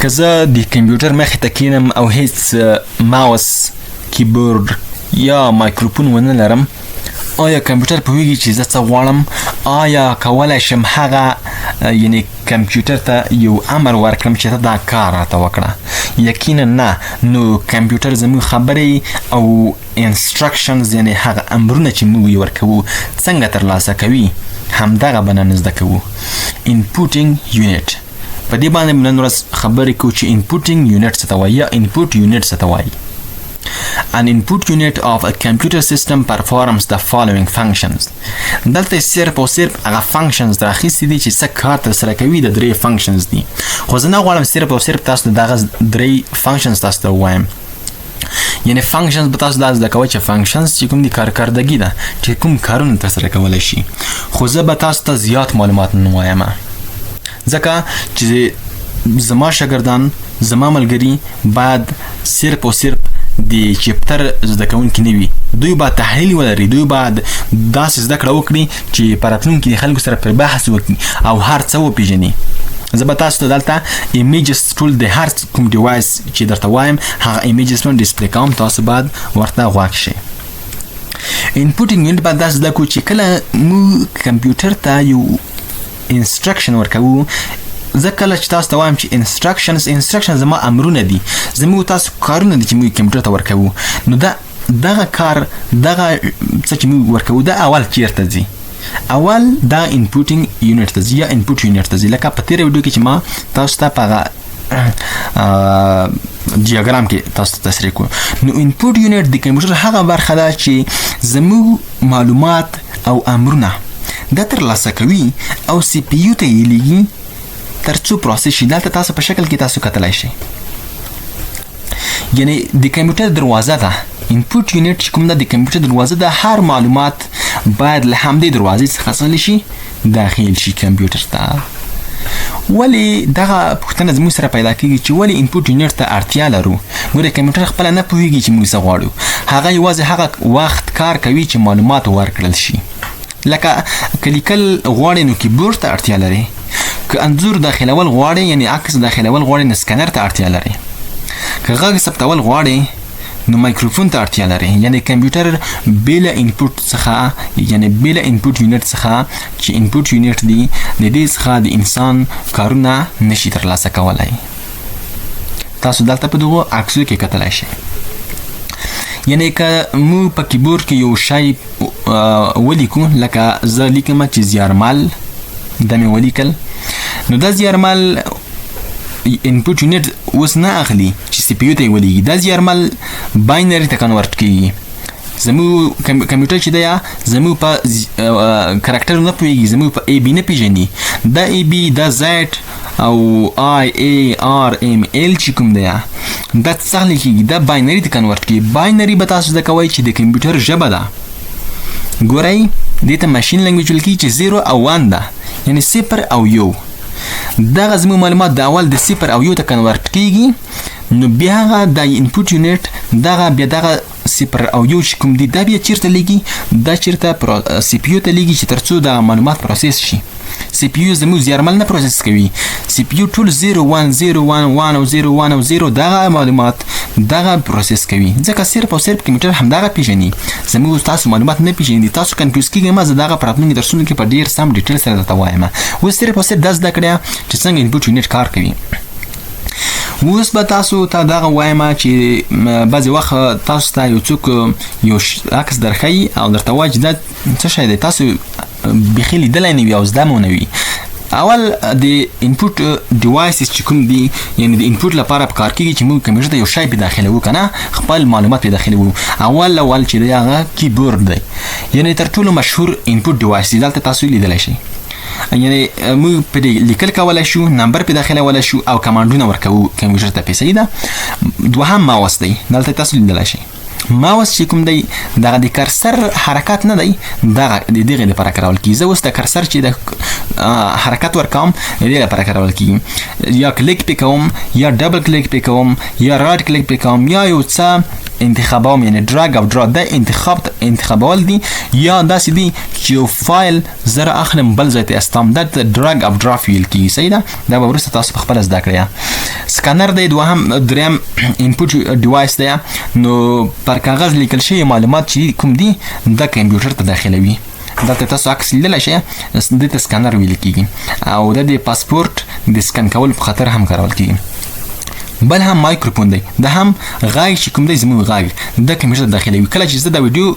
که زه د کمپیوټر مخې ته کینم او هیڅ ماوس، کیبورډ یا مایکروفون ونه لرم، آیا کمپیوټر پوهیږي چې زه څه غواړم؟ آیا کولای شم هغه یعنی کمپیوټر ته یو امر ورکړم چې ته دا کار راته وکړه؟ یقینا نه. نو کمپیوټر زموږ خبرې او instructions، یعنی هغه امرونه چې موږ یې ورکوو، څنګه ترلاسه کوي؟ همدغه به نن زده کوو. inputting unit، په دې باندې نن ورځ خبرې کوو چې inputting unit څه ته وایي یا input unit څه ته وایي. An input unit of a computer system performs the following functions. دلته صرف او صرف هغه functions راخیستي دي چې څه کار ترسره کوي. د درې functions دي، خو زه نه غواړم صرف او صرف تاسو دغه درې functions تاسو ته ووایم. یعنی functions به تاسو دا زده کوئ چې functions چې کوم دي، کارکردګي ده چې کوم کارونه ترسره کولی شي، خو زه به تاسو ته زیات معلومات نه وایم، ځکه چې زما شاګردان، زما ملګري باید صرف او صرف د chapter زده کوونکي نه وي. دوی باید تحلیل ولري، دوی باید داسې زده کړه وکړي چې په راتلونکي د خلکو سره پر بحث وکړي او هر څه وپیژني. زه به تاسو ته دلته images ټول د هر کوم device چې درته وایم، هغه images هم display کوم، تاسو باید ورته غوږ شئ. inputting unit باید داسې زده کړو چې کله موږ کمپیوټر ته یو instruction ورکوو، زه کله چې تاسو ته وایم چې instructions، instructions زما امرونه دي، زموږ تاسو کارونه دي چې موږ کمپیوټر ته ورکوو. نو دا دغه کار، دغه څه چې موږ ورکوو، دا اول چیرته ځي؟ اول دا inputting unit ته ځي یا input unit ته ځي، لکه په تیره ویډیو کې چې ما تاسو ته په هغه دیاګرام کې تاسو ته تشریح کړو. نو input unit د کمپیوټر هغه برخه ده چې زموږ معلومات او امرونه دا ترلاسه کوي او CPU ته یې لیږي ترڅو process شي. دلته تاسو په شکل کې تاسو کتلای شئ، یعنی د کمپیوټر دروازه ده. input unit چې کوم ده، د کمپیوټر دروازه ده. هر معلومات باید له همدې دروازې څخه څه شي؟ داخل شي کمپیوټر ته. ولی دغه پوښتنه زموږ سره پیدا کیږي چې ولی input unit ته اړتیا لرو؟ ګوره، کمپیوټر خپله نه پوهیږي چې موږ څه غواړو. هغه یوازې هغه وخت کار کوي چې معلومات ورکړل شي. لکه که لیکل غواړې نو کیبورډ ته اړتیا لري، که انځور داخلول غواړې، یعنی عکس داخلول غواړې، نو سکنر ته اړتیا لري، که غږ ثبتول غواړې نو مایکروفون ته اړتیا لري. یعنی کمپیوټر بې له input څخه، یعنی بې له input unit څخه چې input unit دی، د دې څخه د انسان کارونه نشي ترلاسه کولای. تاسو دلته په دغو عکسو کې کتلای شئ. یعنی که موږ په کیبورډ کې یو شی ولیکو، لکه زه لیکم چې زیارمل، دا مې ولیکل، نو دا زیارمل input unit اوس نه اخلي چې CPU ته یې ولیږي. دا زیارمل binary ته convert کیږي. زموږ کمپیوټر چې دی، زموږ په character نه پوهیږي، زموږ په A B نه پیژني. دا A B، دا Z او I A R M L چې کوم دی، دا څنګه لیکي؟ دا binary ته convert کیږي. binary به تاسو زده کوئ چې د کمپیوټر ژبه ده. ګورئ، دې ته machine language ویل کیږي چې 0 او 1 ده، یعنی 0 او 1. دغه زموږ معلومات د اول د 0 او 1 ته convert کیږي. نو بیا هغه د input unit دغه بیا دغه 0 او 1 چې کوم دي، دا بیا چیرته لیږي؟ دا چیرته CPU ته لیږي چې ترڅو دا معلومات process شي. CPU زموږ زیارمل نه process کوي، CPU ټول 0 1 0 1 1 او 0 1 او 0 دغه معلومات دغه process کوي، ځکه صرف او صرف کمپیوټر همدغه پیژني، زموږ تاسو معلومات نه پیژني. تاسو confuse کیږئ ما، زه دغه په راتلونکي درسونو کې په ډیر سم detail سره درته وایم. اوس صرف او صرف دا زده کړه چې څنګه input unit کار کوي. اوس به تاسو ته دغه وایم چې بعضې وخت تاسو ته یو څوک یو عکس درښیي او درته وایي چې دا څه شی دی، تاسو بیخي لیدلی نه وي او زده مو نه وي. اول د input devices چې کوم دي، یعنی د input لپاره په کار کیږي چې موږ کمپیوټر ته یو شی په داخلوو که نه خپل معلومات په داخلوو، اول اول چې دی هغه کیبورډ دی، یعنی تر ټولو مشهور input device دی. دلته تاسو لیدلی شئ، یعنی موږ په دې لیکل کولای شو، نمبر په داخلولای شو او command ونه ورکوو کمپیوټر ته په. صحیح ده. دوهم ماوس دی. دلته تاسو لیدلی شئ، ماوس چې کوم دی، دغه د cursor حرکت نه دی، دغه د دغه لپاره کارول کیږي. زه اوس د cursor چې د حرکت ورکوم، د دې لپاره کارول کیږي، یا کلیک پې کوم، یا double click پې کوم، یا right click پې کوم، یا یو څه انتخابوم، یعنی drag او drop، دا انتخاب انتخابول دي، یا داسې دي چې یو فایل زه را اخلم بل ځای ته استوم، دا ته drag او drop ویل کیږي. صحیح ده؟ دا به وروسته تاسو په خپله زده کړئ. سکانر دی، دوهم دریم input device دی. نو پر کاغذ لیکل شوي معلومات چې کوم دي، دا کمپیوټر ته داخلوي. دلته تاسو عکس لیدلی شئ، دې ته سکانر ویل کیږي او د دې پاسپورت د سکن کولو په خاطر هم کارول کیږي. بل هم مایکروفون دی، دا هم غږ چې کوم دی، زموږ غږ د کمپیوټر داخلوي. کله چې زه دا ویډیو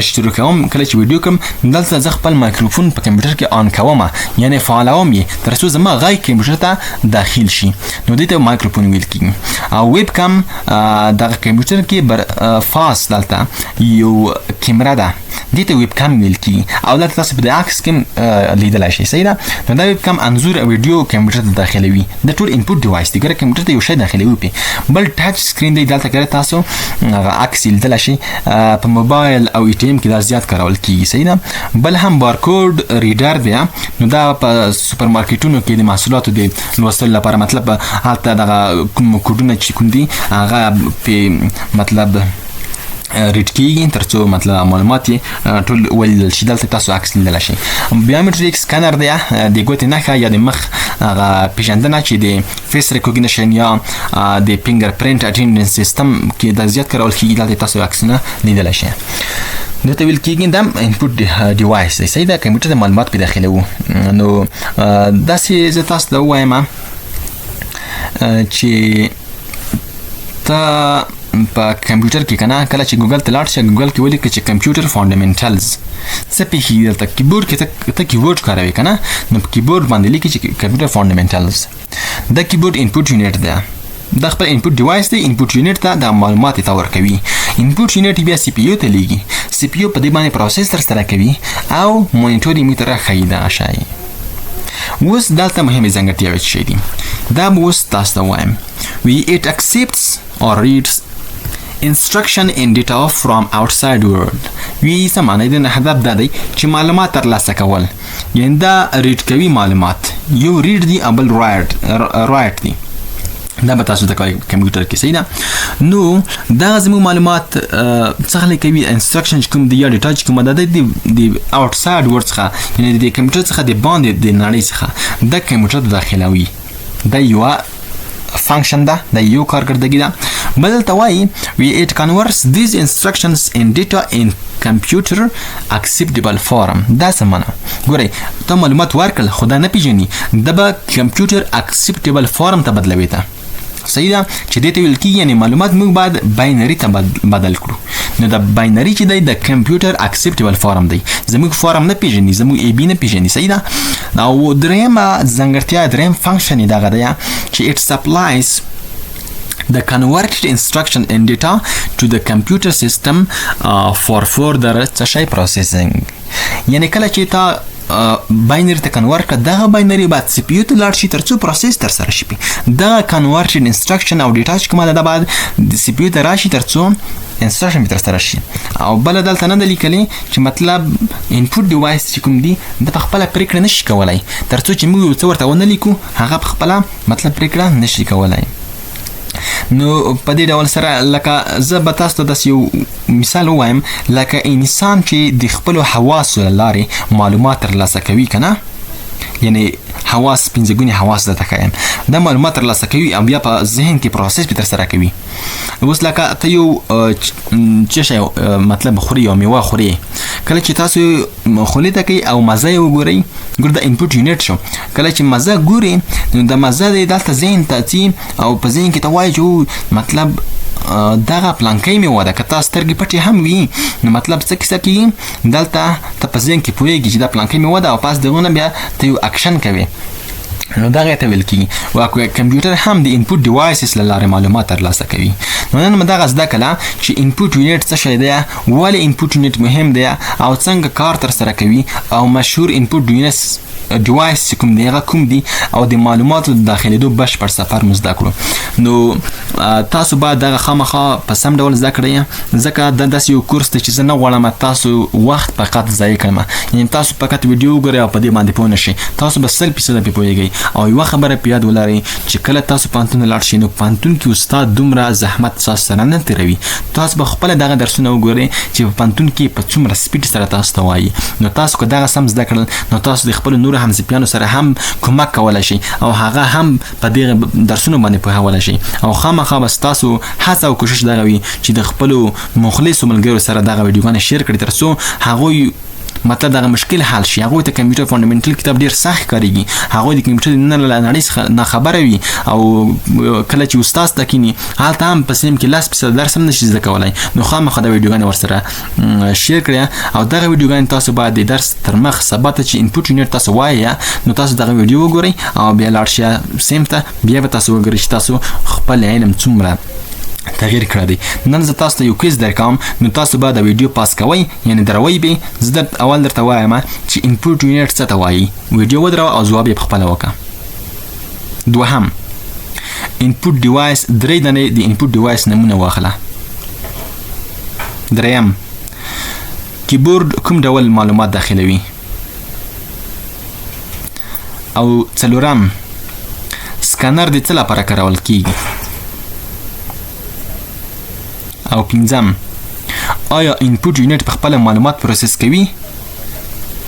شروع کوم، کله چې ویډیو کوم، دلته زه خپل مایکروفون په کمپیوټر کې on کوم، یعنی فعالوم یې، تر څو زما غږ کمپیوټر ته داخل شي، نو دې ته مایکروفون ویل کیږي. او ویب کم، دغه کمپیوټر کې بر فاس دلته یو کیمره ده، دې ته ویب کم ویل کیږي او دلته تاسو په دې عکس کې لیدلای شئ. صحیح ده؟ نو دا ویب کم انځور او ویډیو کمپیوټر ته داخلوي. د ټول input device دی، ګوره کمپیوټر ته یو شی داخلوي پې. بل touch screen دی، دلته ګوره تاسو هغه عکس لیدلای شئ، په موبایل او ATM کې دا زیات کارول کیږي. صحیح ده؟ بل هم barcode reader دی. نو دا په سوپرمارکیټونو کې د محصولاتو د لوستلو لپاره، مطلب هلته دغه کوم کوډونه چې کوم دي، هغه په مطلب read کیږي، ترڅو مطلب معلومات یې ټول ولیدل شي. دلته تاسو عکس لیدلی شئ. biometric scanner دی، د ګوتې نښه یا د مخ هغه پیژندنه چې د face recognition یا د fingerprint attendance system کې د زیات کارول کیږي. دلته تاسو عکسونه لیدلی شئ. دته ویل کیږي دا input device دی. صحیح ده؟ کمپیوټر د معلومات په داخلوو. نو داسې زه تاسو ته ووایم چې ته په کمپیوټر کې کنه، کله چې ګوګل ته لاړ شې، ګوګل کې ولیکه چې computer fundamentals، څه پیښیږي؟ دلته کیبورډ کې ته کیبورډ کاروې کنه، نو په کیبورډ باندې لیکي چې computer fundamentals. دا keyboard input unit ده، دا خپل input device دی. input unit ته د معلومات ته ورکوي، input unit بیا CPU ته لیږي، CPU په دې باندې process تر سره کوي او مانیټور یې موږ ته راښيي دغه شی. اوس دلته مهمې ځانګړتیاوې څه شی دي، دا به اوس تاسو ته وایم. وی it accepts or reads instruction and data from outside world. وی څه معنی دی؟ هدف دا دی چې معلومات ترلاسه کول، یعنی دا read کوي معلومات. یو read دی او بل write دی، دا به تاسو د کمپیوټر کې. صحیح ده؟ نو دا زموږ معلومات څخه کوي، instruction کوم دی یا data کوم ده، د outside world څخه، یعنی د کمپیوټر څخه د باندې د نړۍ څخه د کمپیوټر ته داخلوي. دا یوه function ده، دا یو کارکردګي ده. بل ته وایي وی it converts these instructions and data in computer acceptable form. دا څه معنا؟ ګورئ، ته معلومات ورکړل خو دا نه پیژني، دا به computer acceptable form ته بدلوي ته. صحیح ده؟ چې دې ته ویل کېږي، یعنی معلومات موږ باید binary ته بدل کړو. نو د binary چې دی، د computer acceptable form دی، زموږ form نه پیژني، زموږ ای بي نه پیژني. صحیح ده؟ او درېیمه ځانګړتیا، درېیم function یې دغه دی چې it supplies the converted instruction and data to the computer system for further څه شی؟ processing. یعنی کله چې تا binary ته convert کړه، دغه binary باید CPU ته لاړ شي ترڅو process تر سره شي. دغه converted instruction او data چې کومه ده، دا باید CPU ته راشي ترڅو instruction به تر سره شي. او بل دلته نه ده لیکلې چې مطلب input device چې کوم دي، د په خپله پرېکړه نشي کولی، ترڅو چې موږ یو څه ورته ونه لیکو، هغه په خپله مطلب پرېکړه نشي کولی. نو په دې ډول سره، لکه زه به تاسو ته داسې یو مثال ووایم، لکه انسان چې د خپلو حواسو له لارې معلومات ترلاسه کوي که نه، یعنی حواس، پنځه ګوني حواس درته ښایم، دا معلومات ترلاسه کوي او بیا په ذهن کې process پې ترسره کوي. اوس لکه ته یو څه شی مطلب خوري، یو میوه خوري، کله چې تاسو خولې ته کوي او مزه یې وګورئ، ګور د input unit شو. کله چې مزه ګوري، نو د مزه دی دلته ذهن ته ځي او په ذهن کې ته وایي چې مطلب دغه پلانکی میوه ده. که تا سترګې پټې هم وي، نو مطلب څه کیسه کېږي؟ دلته ته په ذهن کې پوهېږي چې دا پلانکی میوه ده او پس دغه نه بیا ته یو اکشن کوې. نو دغه ته ویل کېږي او کمپیوټر هم د input devices له لارې معلومات ترلاسه کوي. نو نن مو دغه زده کړه چې input unit څه شی دی، ولې input unit مهم دی او څنګه کار ترسره کوي، او مشهور input device چې کوم دی، هغه کوم دی، او د معلوماتو د داخلېدو بشپړ سفر مو زده کړو. نو تاسو باید دغه خامخا په سم ډول زده کړئ، ځکه دا داسې یو کورس دی چې زه نه غواړم تاسو وخت فقط ضایع کړم. یعنی تاسو فقط ویډیو وګورئ او په دې باندې پوه نه شئ، تاسو به 100% پرې پوهېږئ. او یوه خبره په یاد ولرئ چې کله تاسو پوهنتون ته لاړ شئ نو پوهنتون کې استاد دومره زحمت تاسو سره نه تېروي. تاسو به خپله دغه درسونه وګورئ چې په پوهنتون کې په څومره سپیډ سره تاسو ته وایي. نو تاسو که دغه سم زده کړل نو تاسو د خپلو نورو همصنفیانو سره هم کمک کولی شئ او هغه هم په دغه درسونو باندې پوهولی شئ. او خامخا به ستاسو هڅه او کوشش دغه وي چې د خپلو مخلصو ملګرو سره دغه ویډیوګانې share کړئ ترڅو هغوی مطلب دغه مشکل حل شي. هغوی ته کمپیوټر fundamental کتاب ډیر سخت ښکارېږي، هغوی د کمپیوټر نه له نړۍ څخه ناخبره وي او کله چې استاد ته کښېني هلته هم په سیم کې 10% درس هم نشي زده کولی. نو خامخا دا ویډیوګانې ورسره share کړئ او دغه ویډیوګانې تاسو باید د درس تر مخ سبا ته چې input unit تاسو وایئ نو تاسو دغه ویډیو وګورئ او بیا لاړ شئ سیم ته، بیا به تاسو وګورئ چې تاسو خپل علم څومره تغییر کړی دی. نن زه تاسو ته یو quiz درکوم، نو تاسو به دا ویډیو pause کوئ، یعنی دروئ به. زه درته اول درته وایم چې input unit څه ته وایي، ویډیو ودروه او ځواب یې په خپله وکړه. دوهم، input device درې دانې د input device نمونه واخله. دریم، کیبورډ کوم ډول معلومات داخلوي. او څلورم، سکانر د څه لپاره کارول کیږي. او پنځم، آیا input unit په خپله معلومات process کوي؟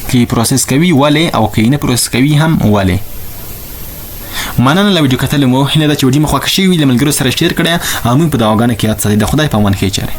که process کوي ولې، او که نه process کوي هم ولې. مننه له ویډیو کتلو مو. هیله ده چې ویډیو مو خوښه شوې وي، له ملګرو سره share کړئ او موږ په دعاګانو کې یاد ساتئ. د خدای په امان، ښې چارې.